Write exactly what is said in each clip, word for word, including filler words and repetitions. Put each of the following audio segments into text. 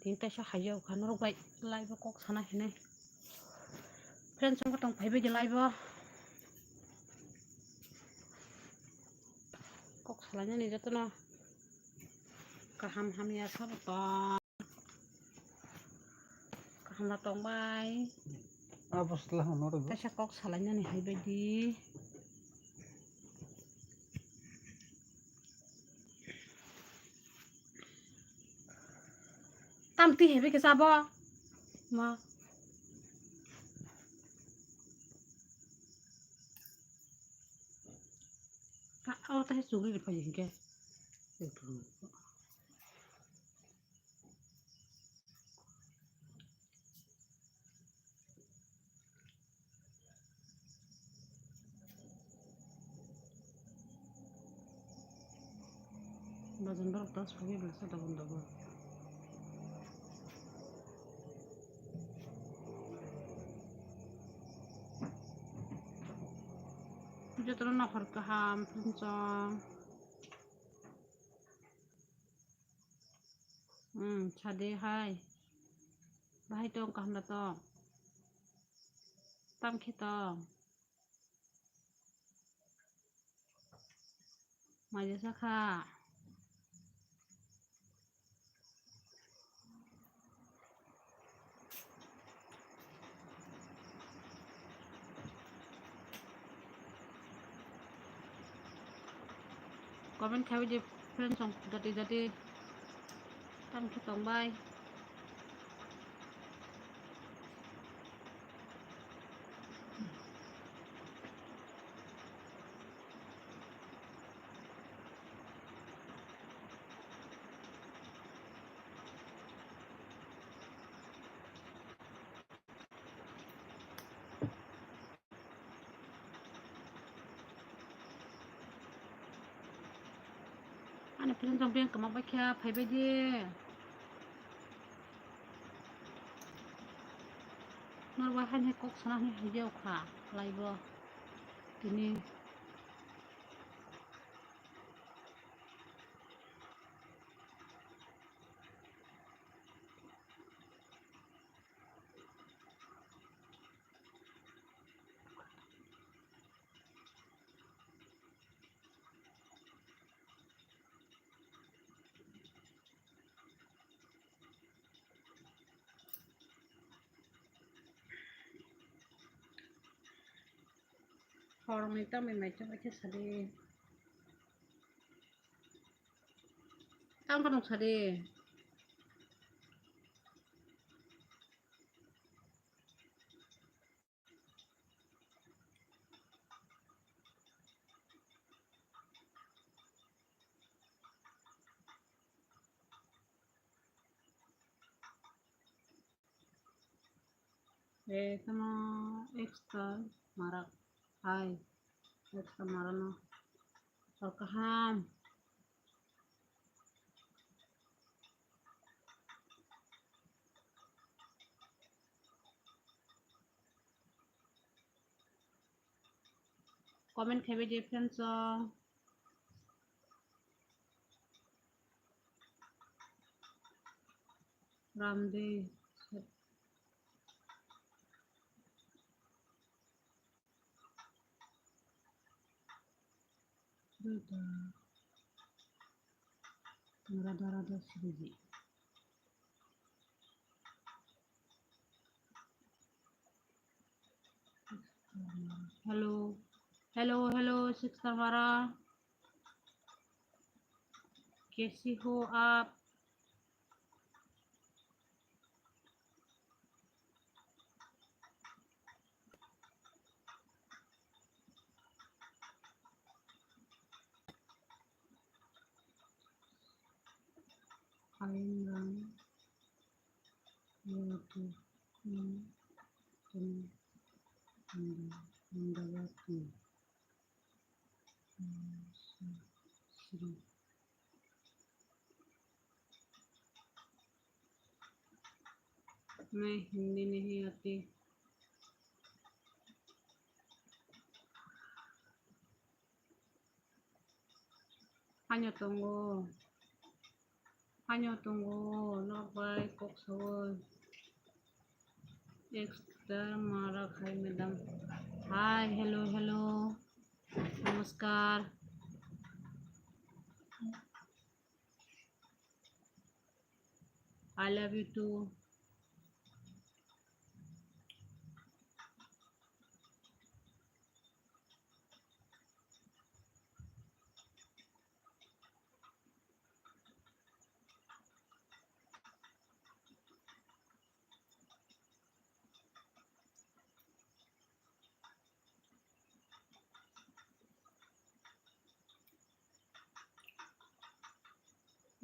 Teisa haiyao kha norok bai live o kok sana hinwi. Friends, wngkha tong phaibai di live o. Kok salainani jotono kaham hamya sabo tong. Kaham da tong bai. Abo sla hano rw. Teisa kok salainani haibai di. Tam twi hebi kisa bo. Ma. Ka, o tai chugri ri phai hingke. Bazan borok ta sogwi belsa dogon dogon. Jotono nokhor kaham, phunchong. Hmm, sade hai. Bahai tong, kaham da tong? Tam khe tong? Maija sakha. Comment khawi di friends, song dati dati. Tam khe tong bai. Ani friend rok beng kwma bai khe phaibai di. Norok bai haini kok sana hwnwi hai de okha live o tini. Horni tamni mai chwng khe sadi. Tamo phano sadi. Eh, tamo extra mara. Hai, extra mara no. Sor kaham. Comment khaibai di friends o. Ramdi. Rada, rada, rada, sibidi. Hello, hello, hello, sister Mara. कैसी हो आप? Ayang rang yaitu, hmm, hmm, hmm, hmm, hmm. मैं हिंदी नहीं आती। Hanya tongo. Haino tongo, nok bai kok sawi. Extra mara khai madam. Hi, hello, hello. Namaskar. I love you too.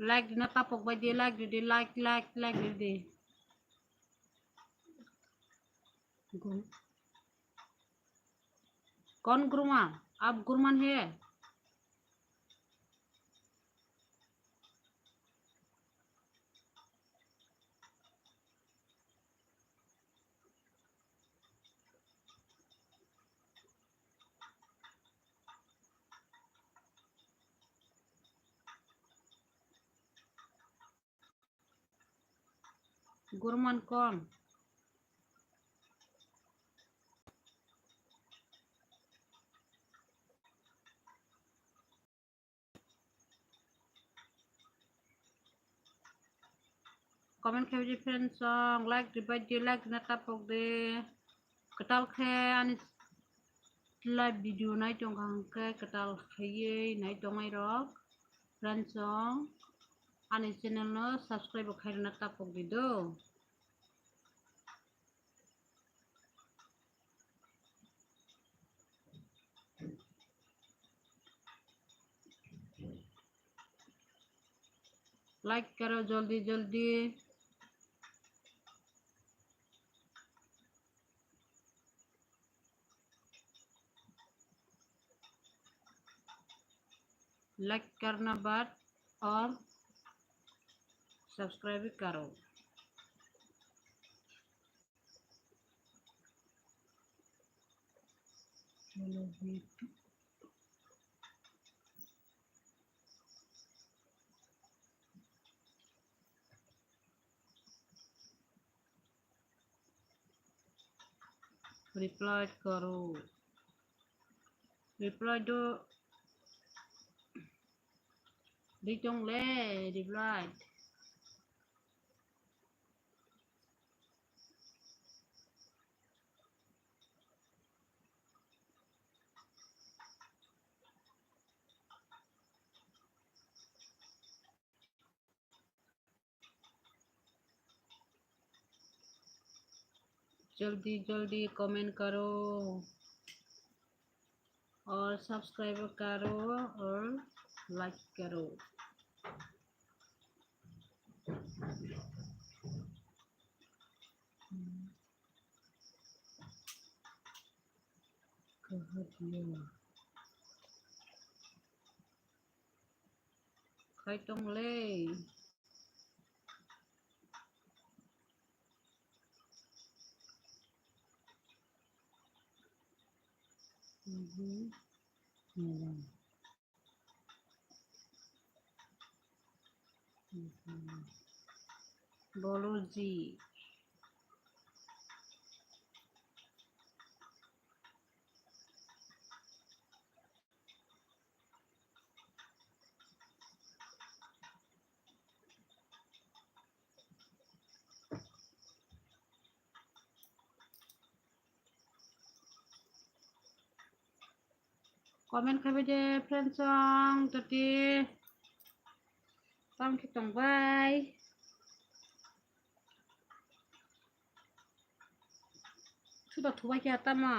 Like rina tapok bai di, like ridi, like, like, like ridi. Gu-, कौन गुरुमान? आप गुरुमान है? गुरुमान कौन? Comment khe di friends song, like di bai di, like na tapok di. Kwtal khe ani live video nai tong kha hwnkhe kwtal khaiwi nai tongnai rok friends song ani channel no subscribe bo khairokna tapok di do. Like karo jaldi jaldi. Like karna baad aur subscribe karo. Reply karo. Reply do. Di tong le, reply. जल्दी जल्दी comment करो और subscribe करो और like करो। Kaitongle. Mhm. Mhm. Bolo ji. Comment khabai de friends song toti. Tang khe tong bai. Thuda thubai khe tamo.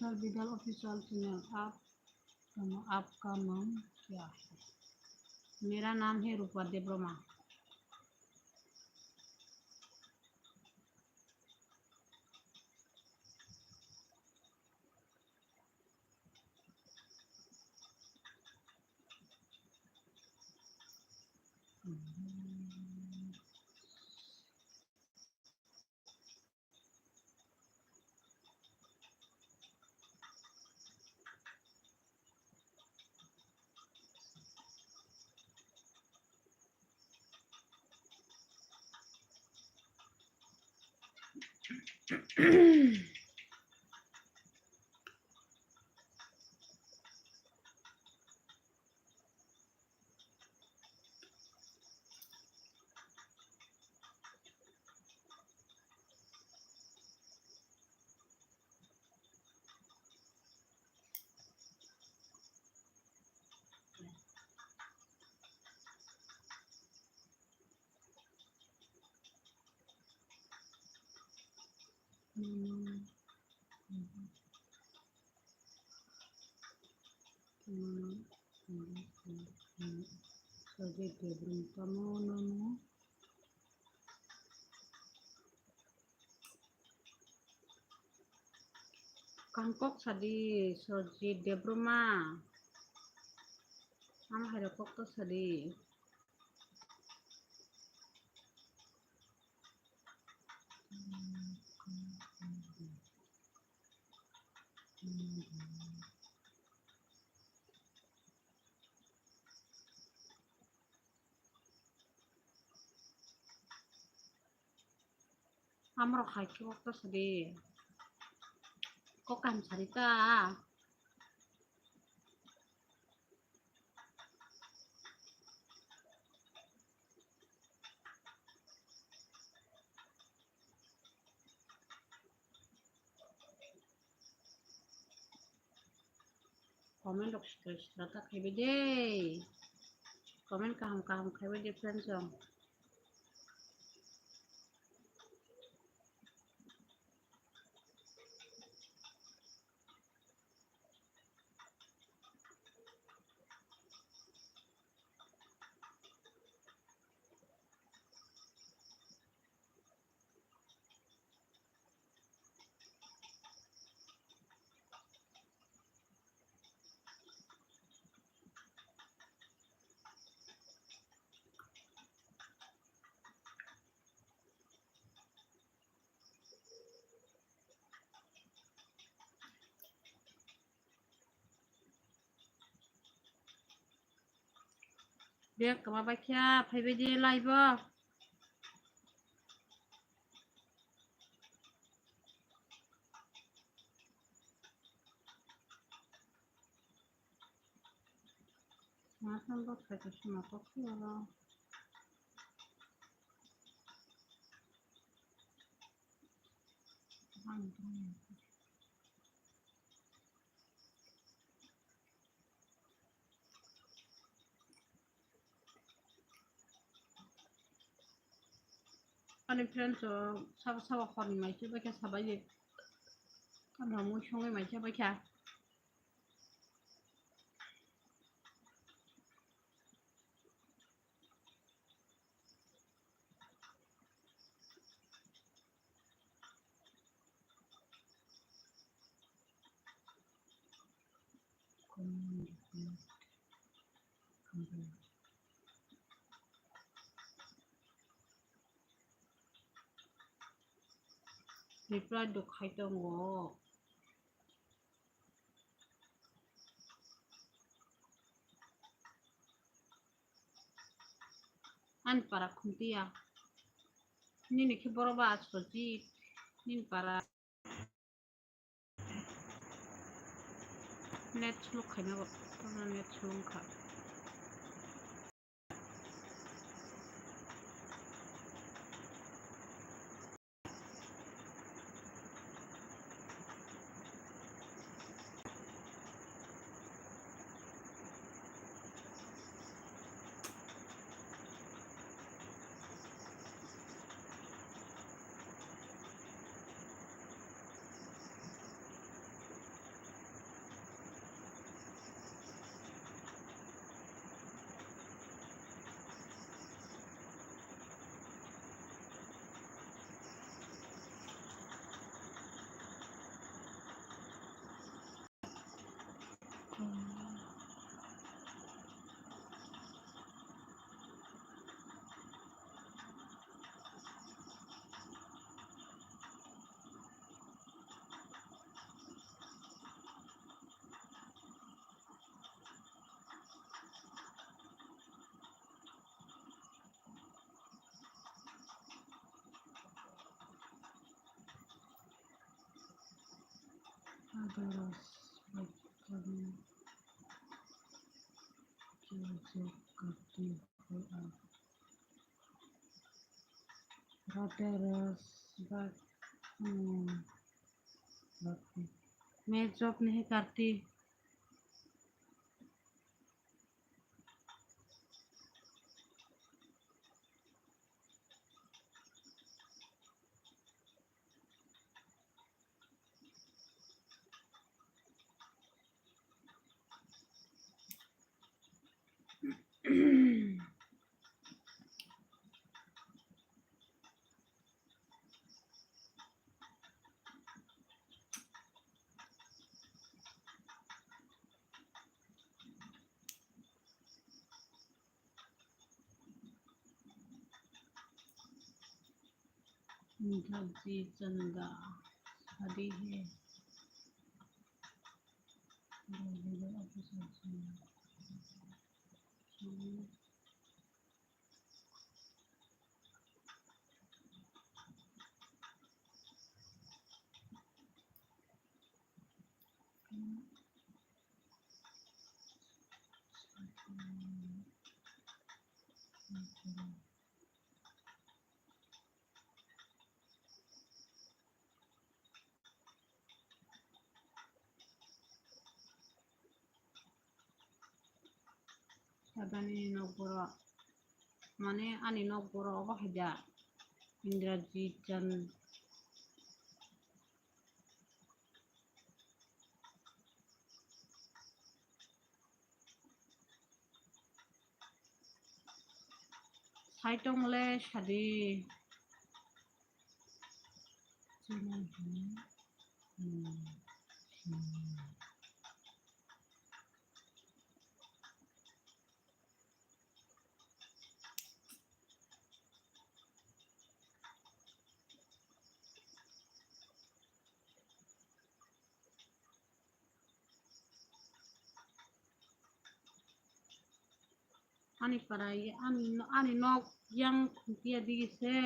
Dal Bidal Official Channel, आप, आपका नाम क्या है? मेरा नाम है रूपा Debbarma. Kangkok sadi, Sorjit Debbarma. Ang hai rok kok to sadi. Amrok hai khe kok to sadi. Kok kaham sadi ta. Comment rok sitra sitra ta khaibai de. Comment kaham kaham khaibai de friends rok. Bek kwma bai khe phaibai di live o. Masang bok sai kaisa motok khe oro. Ani friends rok sabo sabo horni mai se bai kha sabai de. Ano mui songwi mai se bai kha. Reply do khai tongo. Ani para khumtiya. Nini khe boro ba aswk ji. Nini para. Net slow khaina bo. Net slow wngkha. Others, but, um, जो जॉब करती हो आप? Others, but, um, मैं जॉब नहीं करती। इंद्रजीत चंदा शादी है। Sadani nokborok, mane ani nokborok obo hai da, Indrajit Chan-, Saitong le sadi. Ani para, ani, ani nok yang khungtia digi se.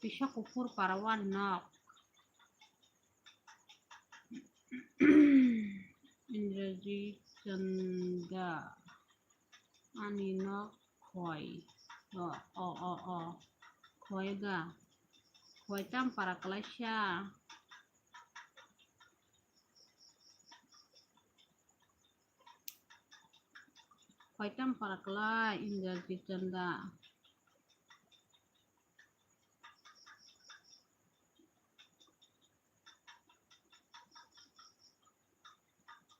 Pisa kuphur para o ani nok. Indrajit Chanda. Ani nok khoi. O, o, o, o. Khoi ga. Khoi tam para klaisa. Khoi tam para klai Indrajit Chanda.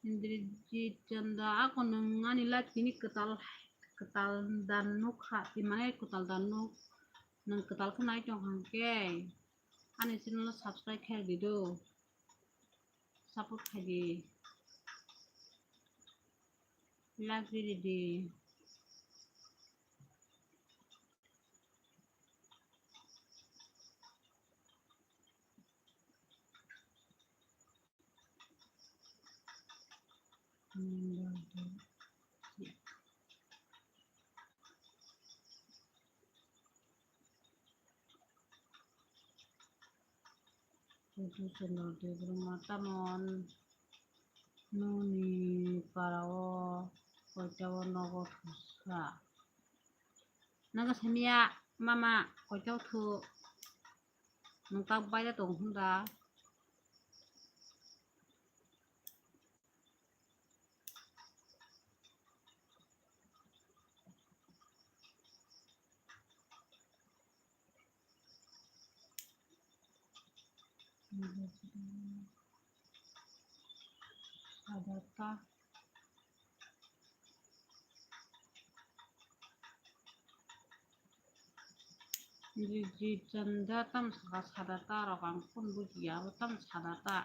Indrajit Chanda, ako nwng ani live tini kwtal, kwtal dan nuk kha, tini mane kwtal dan nuk, nwng kwtal khe nai tong kha hwnkhe ani channel o subscribe khe rwdi do, support khaidi, like rwdi. Putu Chandra Debbarma tamon nini para o koita o nogo thusa. Naga samia mama koita o thu nung tak baida tong hwnda. Sadata. Indrajit Chanda tam saka sadata rok ang phone bujiya, abo tam sadata.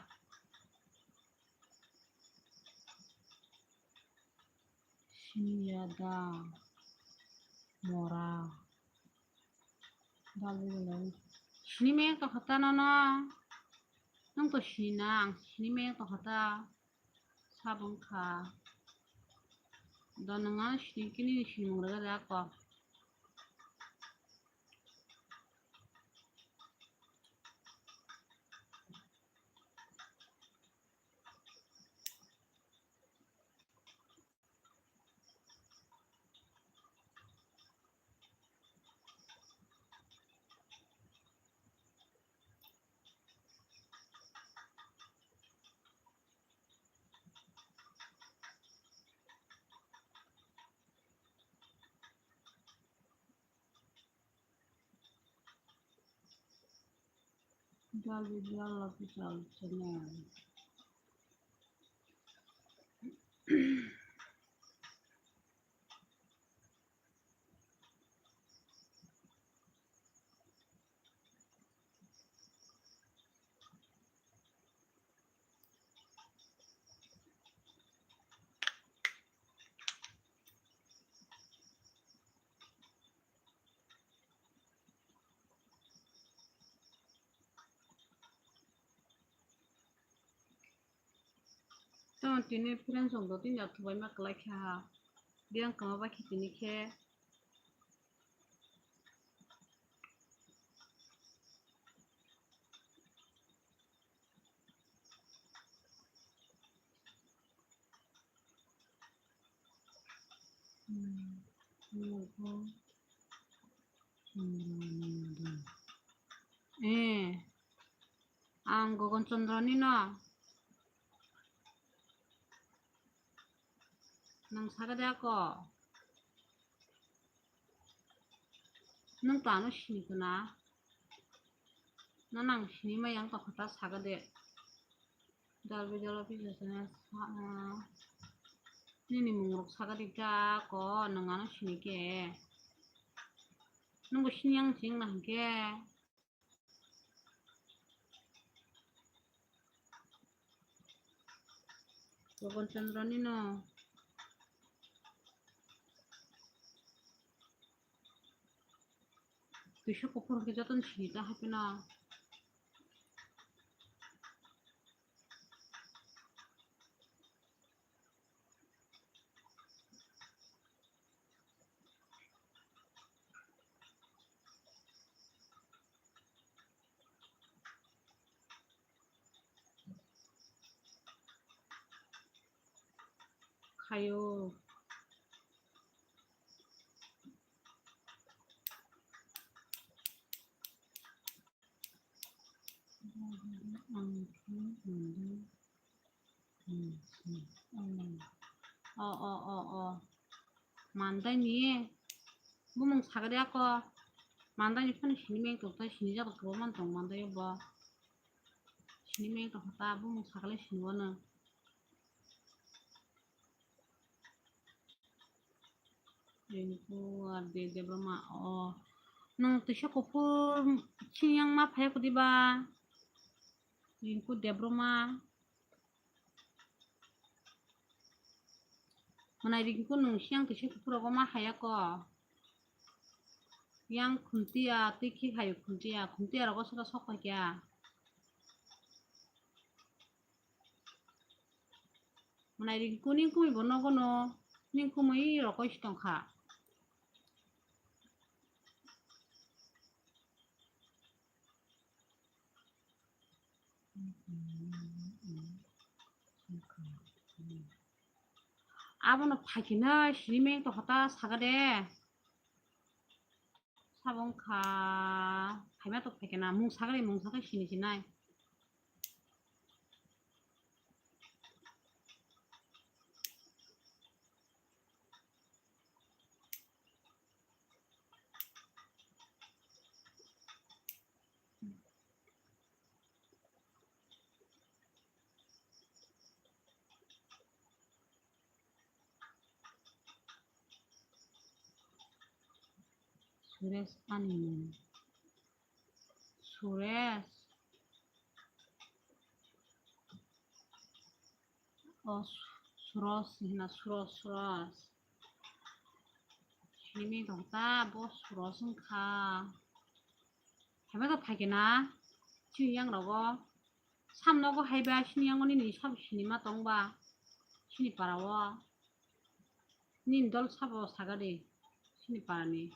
Siniya da mora. Dalwi belai. Sini meng to hata no no. Nung to sini na, ang sini meng to hata. Sabong kha. Do nung ano sini kini ni sini mung rega da ko. Dal Vijal Official Channel. Tamo tini friends rok do tin jak thubai ma kwlai kha ha. Biyang kwma bai khe tini khe. Hmm. Eh, ang Gogon Chandra ni no. Nang saga de ako. Nang to ano sini kena. Na nang sini ma yang to kota saga de. Dal Vijal Official Channel sa, ah, nini mung rok saga de ta ko nang ano sini ke. Nang bo sini yang sing na hingke. Gogon Chandra ni no. Twisa kuphur hwnkhe jotono sini ta hapheno. Khaio. O, o, o, o. Mandai ni bumung sagri ako. Mandai ni phano sini meng tong tai, sini jak kwbangma tong mandai o bo. Sini meng tong kha ta, bumung sagri sini wano. Rinku R D Debbarma, o. Nwng twisa kuphur sini yang ma phai kudi ba? Rinku Debbarma. Mwnai Rinku nwng siyang twisa kuphur rogo ma haya ko. Yang khuntiya, twi khi hayo khuntiya, khuntiya rogo saka sok pai kya. Mwnai Rinku nini kumui bo nogo no, nini kumui rokoi si tong kha. Abono phaikhe na sini meng to hota saga de. Sabo wngkha phaima to phaikhe na mung sagri mung sagri sini sinai. Suresh ani mung. Suresh. O Su-, Suros hina, Suros, Suros. Sini tong ta, bo Suros wngkha. Haiba to phaikhe na, chini yang rogo. Sam nogo haiba, sini yango nini sab sini ma tong ba. Sini para o. Nini dol sabo saga de, sini para ni.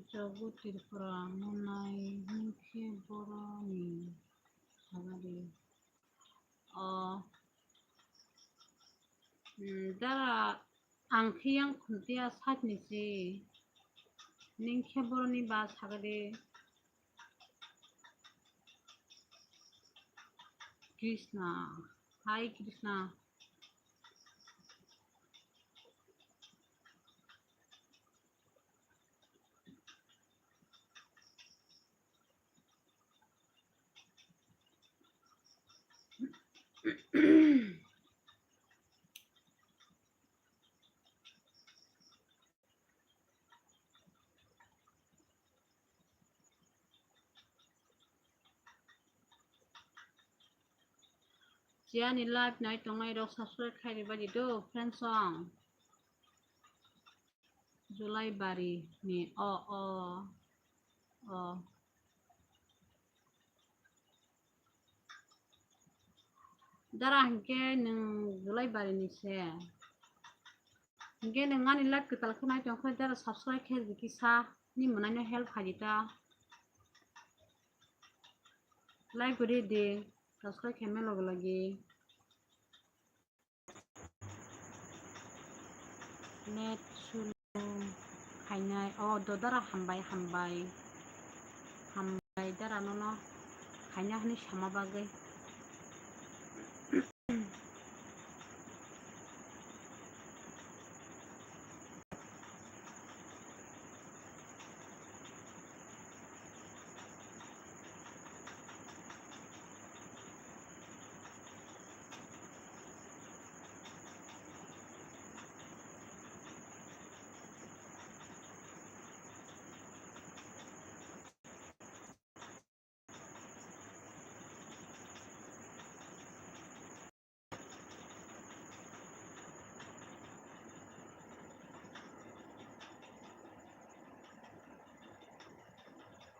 Jogo Tripura, Monai, Mukhe Boroni, Sagari. O, hmm, dara ang khiyang khuntia sakni si. Ning khe boroni ba sagade. Krishna. Hi, Krishna. Chiyani live nai tongnai rok subscribe khai ri baidi do, friends song. July bari ni, o, o, o. Dara hinkhe nwng July bari ni se. Hinkhe nwng ani live kwtal khe nai tong khe dara subscribe khe rwdi kisa, ni mwnaino help khaidi ta. Like guri di, subscribe khe me logi logi. Net slow khainai. O, do dara hambai, hambai. Hambai dara nono khaina hwnwi sama bagwi.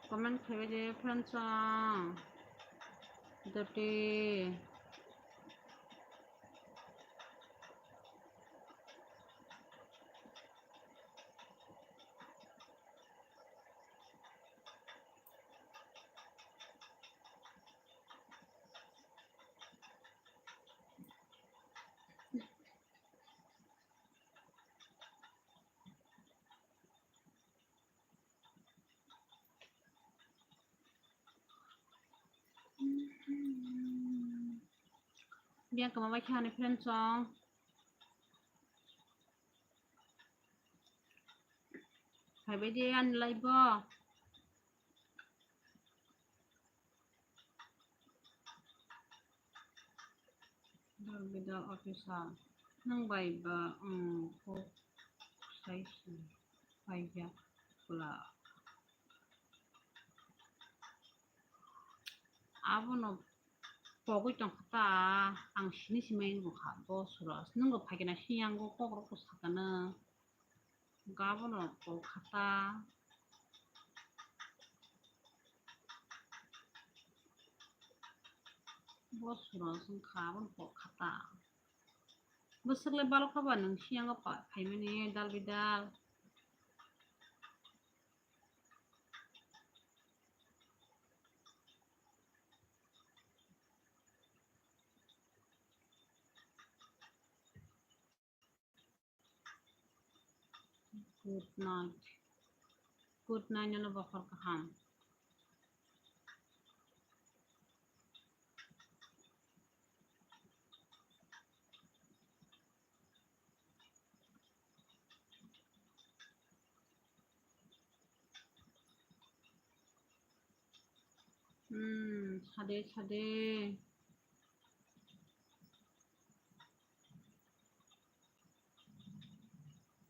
Comment khaibai de friends song. Doti. Biyang kwma bai khe ani friend song. Phaibai di ani live o. Dal bidal officer. Nwng bai ba, um, kok sai si pai ya pula. Abono pogwi tongkha ta, ang sini simai wngkha boss rok. Nwng bo phaikhe na siyang o kok rok bo sakano. Gabono kok khata. Bo sura song kha, abono kok khata. Bwswk le balok kha ba nwng siyango pa-, phaimani dal bidal. Good night. Good night, nono bokhor kaham. Hmm, sade, sade.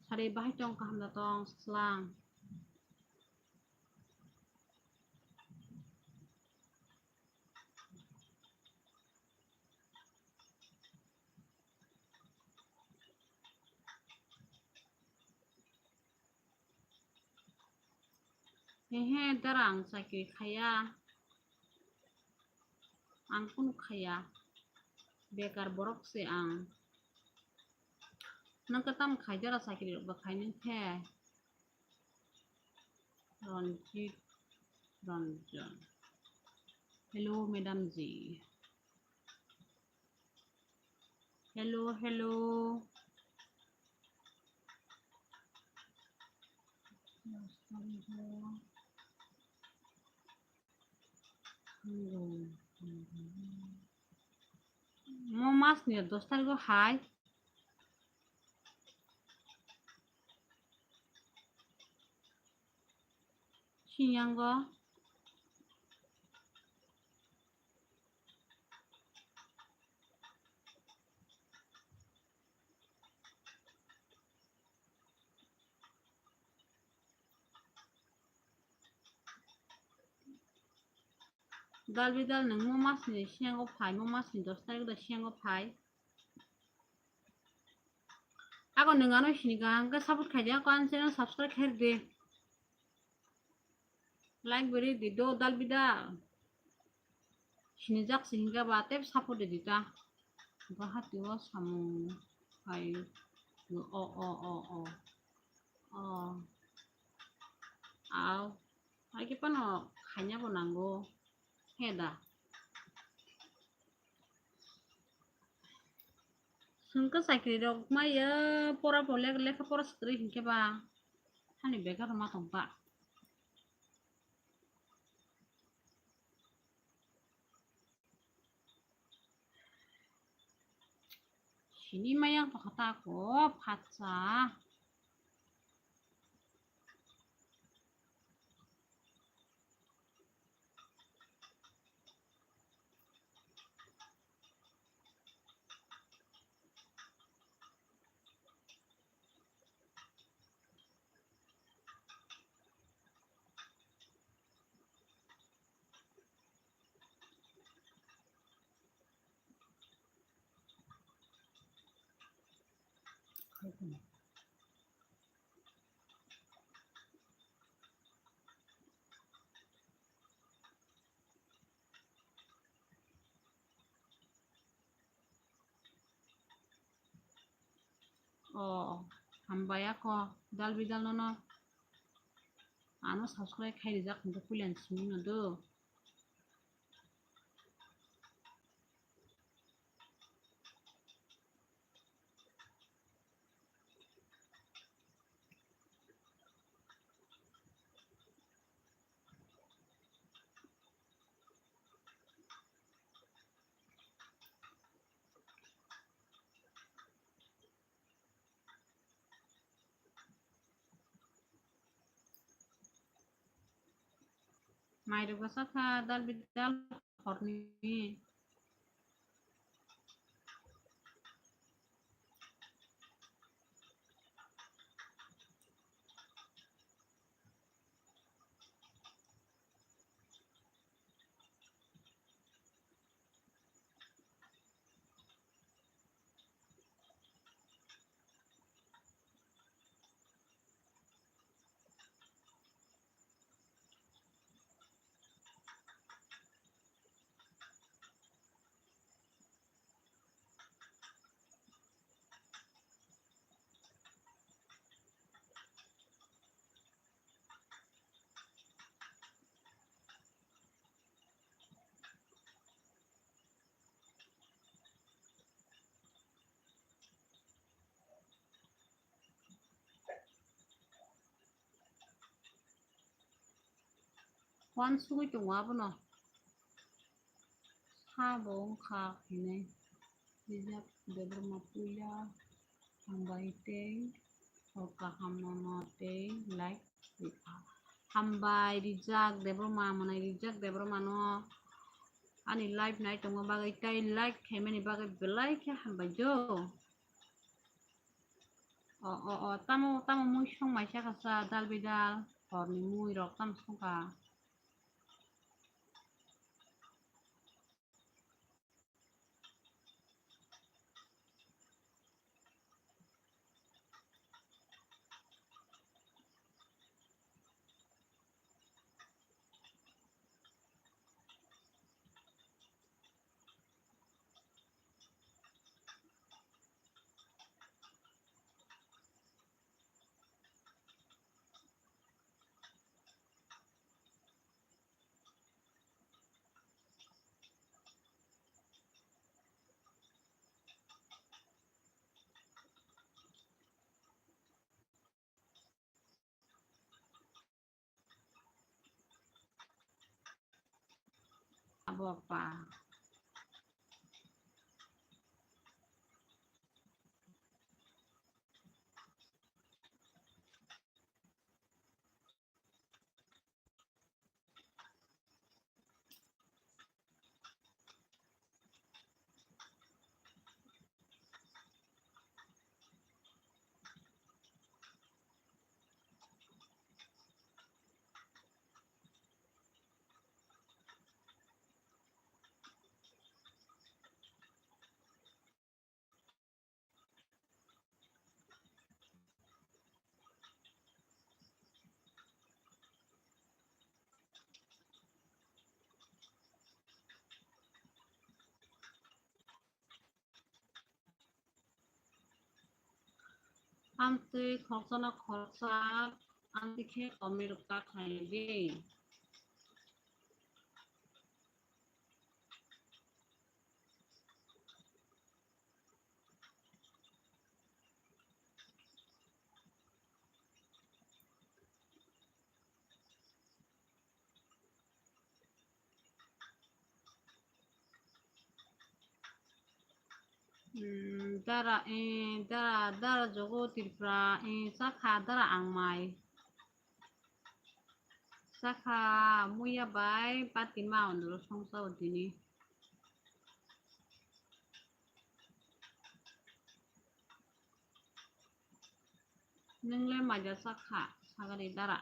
Sade bahai tong, kaham da tong, slang. Hehe, dara ang chakri khaya. Ang kunu khaya. Bekar borok se ang. Nwng khe tamo khai dara chakri rok bo khai nang khe. Ranjit Ranjan. Hello, madam ji. Hello, hello. Mo mas ni dos tarikh o hai. Sinyango. Dal bidal nwng mo mas ni sinyango phai, mo mas ni dos tarikh da sinyango phai. Ako nwng ano sini kaham khe support khaidi, ako ani channel subscribe khaidi. Like beri di do dal bida. Sini jak si hingga ba tep support di ta. Bahati o samung hai o o o o. O. Au. Hai ke pano khanya bo nango. He da. Hwnkhe chakri rok maya pora bo le-, lekha pora swkri hinkhe ba hani bekar ma tong ba. Sini maya tongkha ta ko phatsa. O, hambai ako dal bidal nono ano subscribe khai rijak hwnkhe puilan simi no do. Mai rwgwsa kha dal bidal horni. Uansugwi tongo abono. Sabo wngkha hinwi. Rijak Debbarma puila hambai tei hor kaham nono tei like rikha. Hambai Rijak Debbarma, mwnai Rijak Debbarma no ani live nai tongma bagwi tei like khaimani bagwi belai khe hambai jo. O, o, o, tamo, tamo mui song maisa kasa dal bidal, horni mui rok tamo songkha. Bapa. Amtwi khoroksa no khoroksa, amtwi khe comment rok ta khlai di. Hmm, dara, eh, dara, dara jogo Tripura, eh, chakha dara ang mai. Chakha muya bai pati ma onoro songsa o tini. Nwng le maja chakha, sagari dara.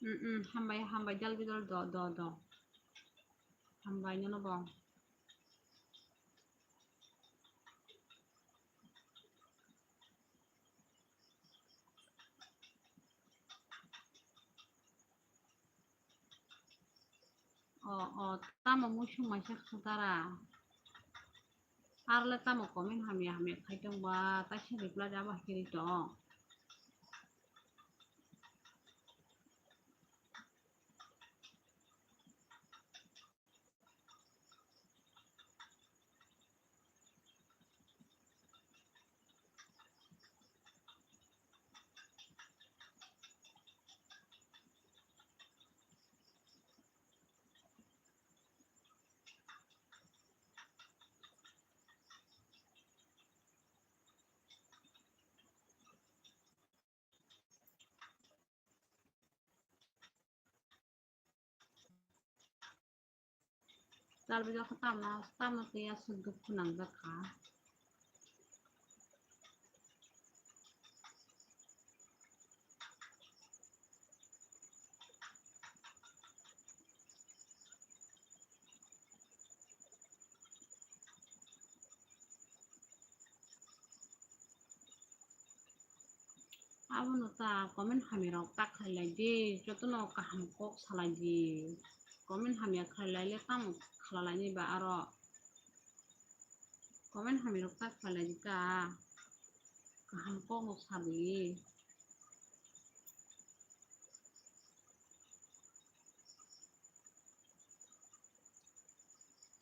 Mm, mm, hambai, hambai, jal bidal do, do, do. Hambai nono bo. O, o, tamo muisung maisa khatara. Arle tamo comment hamya hamya khai tongba, taisa reply jaba kiri tong. Chal bijak khe tamo, tamo tei aswk dukhu nangjak kha. Abono ta comment hamya rok ta khlai lai di, jotono kaham kok salai di. Comment hamya khlai lai le tamo khlai lai ni ba aro. Comment hamya rok ta khlai lai di ta. Kaham kok no sa di.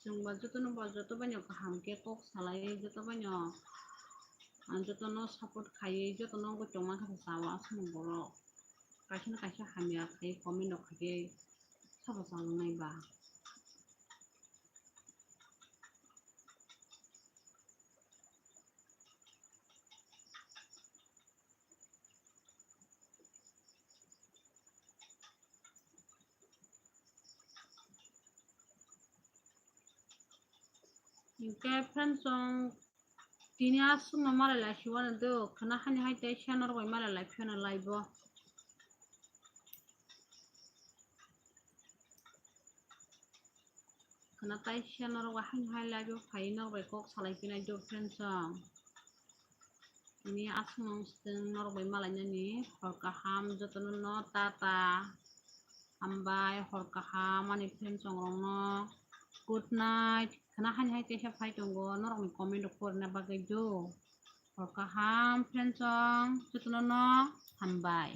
Chwng ba jotono bo joto baino kaham khe kok salai, joto baino, ah, jotono support khai, jotono wngwi tongma khe sao aswkno borok. Kaisa na kaisa hamya khai comment rok khai khe sabo chaloknai ba. Hinkhe friends song tini aswkno malai lai siwano do, khwna hani hai tei siya norok bai malai lai phiyano live o. Khwna tai siya norok bai hani hai live o phai norok bai kok salai phinai do friends song. Tini aswkno swtwng norok bai malainani hor kaham jotono no tata. Hambai hor kaham ani friends song rokno. Good night. Khwna hani hai teisa phai tongo norokni comment rok porina bagwi do. Hor kaham friends song jotono no hambai.